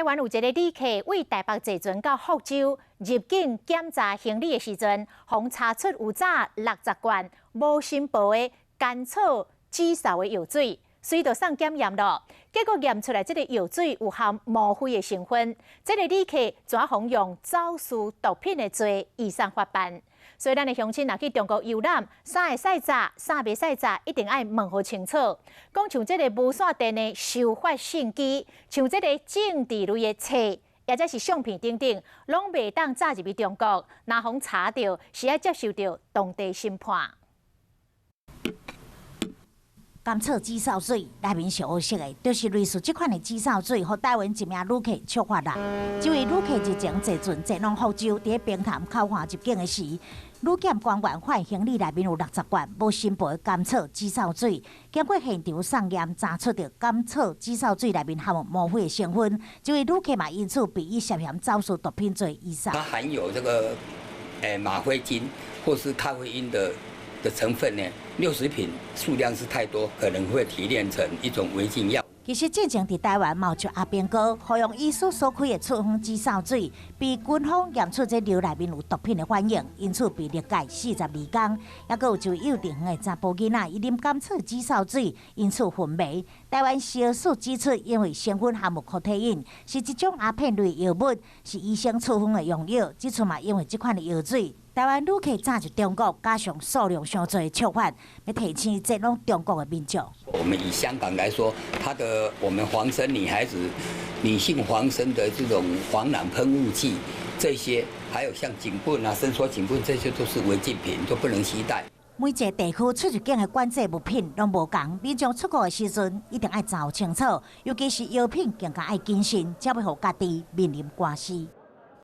灣有一個旅客對台北坐船到福州入境檢查行李的時陣，予查出有詐60罐無申報的甘草止嗽的藥水，隨就送檢驗咯。結果驗出來，這個藥水有含嗎啡的成分。這個旅客怎予用走私毒品的罪移送法辦。所以，咱的鄉親若去中國遊覽，啥會使詐，啥袂使詐，一定愛問予清楚。講像這個無線電的收發信機，像這個政治類的冊，抑或者是相片等等，攏袂當詐入去中國。若予查著，是愛接受著當地審判。甘草止嗽水內面是烏色的，就是類似這款的止嗽水，予台灣一名旅客觸發啦。這位旅客日前坐船前往福州，佇平潭口岸入境的時，旅檢官員發現行李內面有60罐無申報的甘草止嗽水，經過現場送驗，查出著甘草止嗽水內面含有嗎啡的成分。這位旅客嘛因此被以涉嫌走私毒品罪移送。它含有這個嗎啡精或是咖啡因的成分呢，60瓶數量是太多，可能會提煉成一種違禁藥。其實進前佇台灣嘛有阿兵哥，服用醫師所開的處方止嗽水，被軍方驗出這尿內面有毒品的反應，因此被勒戒42工。抑閣有一位幼稚園的查埔囡仔，伊啉甘草止嗽水，因此昏迷。台灣食藥署指出，因為成分含有可待因，是一種鴉片類藥物，是醫生處方的用藥。這次嘛，因為這款的藥水，台灣旅客詐入中國，加上數量傷濟的觸發，欲提醒前往中國的民眾。我們以香港來說，它的我們防身女孩子、女性防身的這種防狼噴霧劑，這些還有像警棍啊、伸縮警棍，這些都是違禁品，都不能攜帶。每一個地區出入境的管制物品攏無仝，民眾出國的時陣一定愛查清楚，尤其是藥品更加愛謹慎，才袂予家己面臨官司。